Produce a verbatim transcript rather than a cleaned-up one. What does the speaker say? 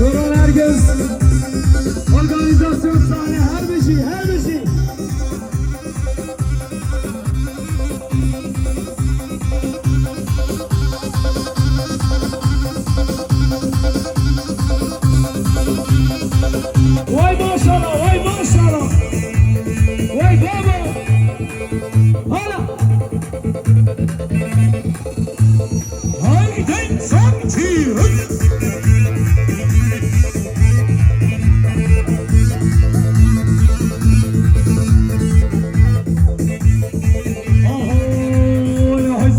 Turan Ergin, organizasyon sahne, her bir şey, her bir şey. Vay maşallah, vay maşallah. Vay baba. Hala. Haydi sanki.